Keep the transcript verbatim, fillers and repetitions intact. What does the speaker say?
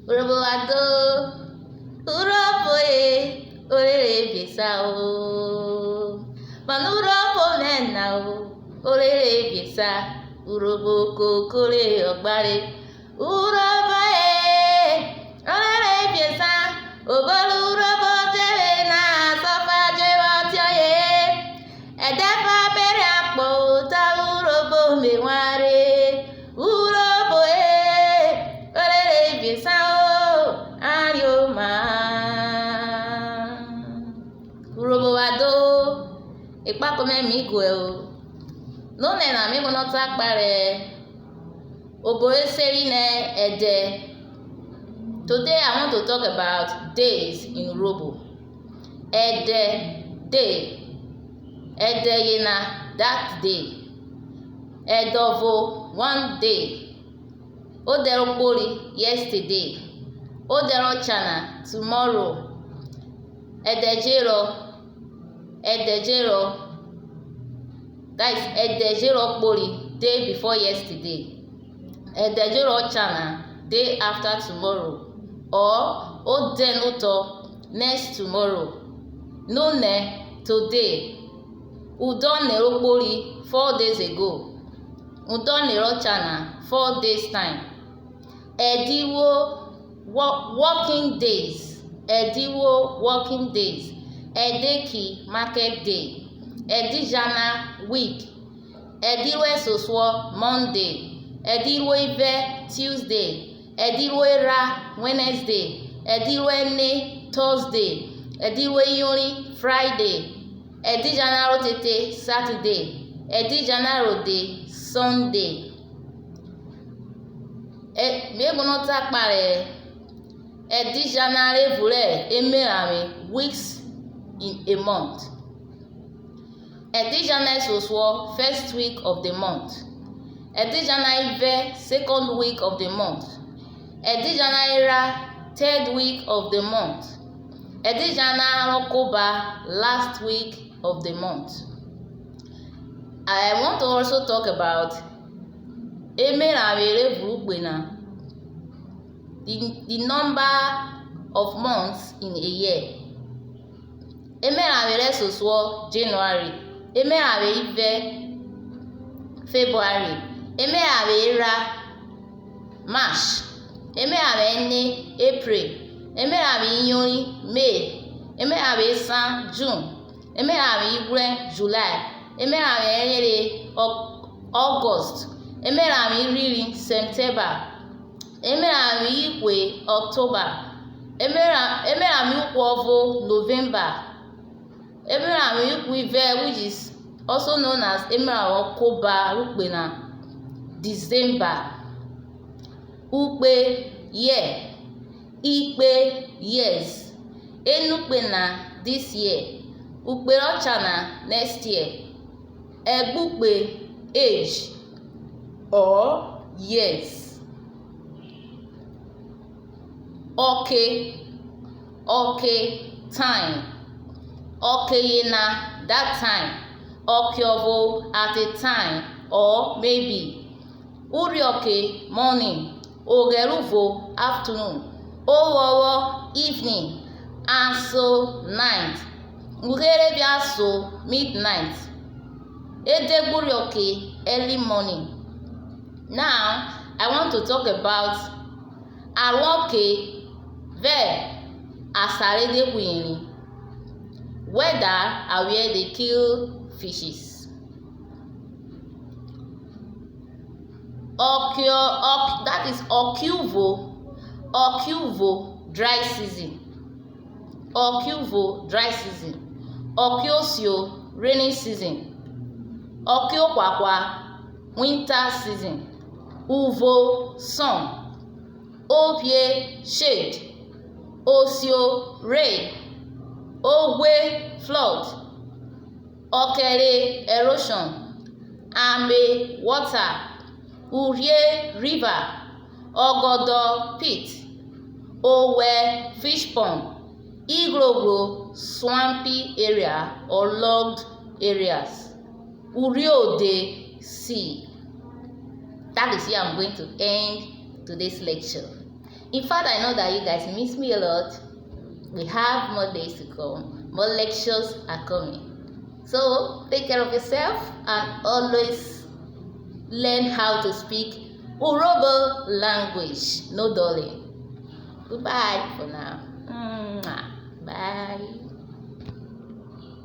Urhobo wa do, urhobo e, orere eviẹsa o. Mane urhobo mẹ na o, orere eviẹsa, urhobo koko re ọgbare. Urhobo e, orere eviẹsa, obo rẹ urhobo de vwe na, sọfa je vwẹ ọtiọye. Ẹdẹ fa bẹrẹ akpọ ota urhobo me wanre. Urhobo e, orere eviẹsa o, arioma. Urhobo wa do, ekpako mẹ mi guẹ o. Nonẹna mi guọnọ ta kpahen obo re se ri nẹ ẹdẹ. Today I want to talk about days in Urhobo. Ẹdẹ, day. Ẹdẹ yena, that day. Ẹdẹ ọvo, one day. Odẹ ro kpori, yesterday. Odẹ rọ cha na, tomorrow. Ẹdẹ je rọ, ẹdẹ je rọ, that is, ẹdẹ je rọ kpori, day before yesterday. Ẹdẹ je rọ cha na, day after tomorrow, or odẹ notọ, next tomorrow. Nonẹ, today. Udọnẹ ro kpori, four days ago. Udọnẹ rọ cha na, four days time. Ẹdẹ iruo, wo-, working days. Ẹdẹ iruo, working days. Ẹdẹ eki, market day. Ẹdẹ ijana, week. Ẹdẹ iruo ẹsosuọ, Monday. Ẹdẹ iruo ivẹ, Tuesday. Ẹdẹ iruo erha, Wednesday. Ẹdẹ iruo ẹne, Thursday. Ẹdẹ iruo iyorin, Friday. Ẹdẹ ijana rọ tete, Saturday. Ẹdẹ ijana rode, Sunday. E, me guọnọ ta kpahen ẹdẹ ijana rẹ evun rẹ emeranvwe, weeks in a month. Ẹdẹ ijana ẹsosuọ, first week of the month. Ẹdẹ ijana ivẹ, second week of the month. Ẹdẹ ijana erha, third week of the month. Ẹdẹ ijana rọ koba, last week of the month. I want to also talk about emeranvwe rẹ evun rẹ ukpe na, the, the number of months in a year. Emeranvwe rẹ ẹsosuọ, January. Emeranvwe ivẹ, February. Emeranvwe erha, March. Emeranvwe ẹne, April. Emeranvwe iyorin, May. Emeranvwe esan, June. Emeranvwe ighwrẹn, July. Emeranvwe ẹrenre, Au-, August. Emeranvwe irhirin, September. Emeranvwe ihwe, October. Emera-, emeranvwe ihwe ọvo, November. Emeranvwe ihwe ivẹ, which is also known as emeranvwe ọkoba rẹ ukpe na, December. Ukpe, year. Ikpe, years. Enukpe na, this year. Ukpe rọ cha na, next year. Ẹgbukpe, age or years. Ọke, ọke, time. Ọke yena, that time. Ọke ọvo, at a time or maybe. Urhiọke, morning. Oghẹruvo, afternoon. Ovwọvwọ, evening. Aso, night. Uherevie aso, midnight. Edegburhiọke, early morning. Now, I want to talk about aruọke vẹ asan re de hwirin. Weather and where they kill fishes. Ọkiọ-, ọk-, that is, ọkiuvo, ọkiuvo, dry season. Ọkiuvo, dry season. Ọkiosio, rainy season. Ọkiohwahwa, winter season. Uvo, sun. Ovie, shade. Osio, rain. Oghwe, flood. Ọkẹre, erosion. Ame, water. Urhie, river. Ọgọdọ, pit. Owẹ, fish pond. Ighwroghwro, swampy area or logged areas. Urhiode, sea. That is where I'm going to end today's lecture. In fact, I know that you guys miss me a lot. We have more days to come. More lectures are coming. So take care of yourself and always learn how to speak Urhobo language. No dulling. Goodbye for now. Mwah. Bye.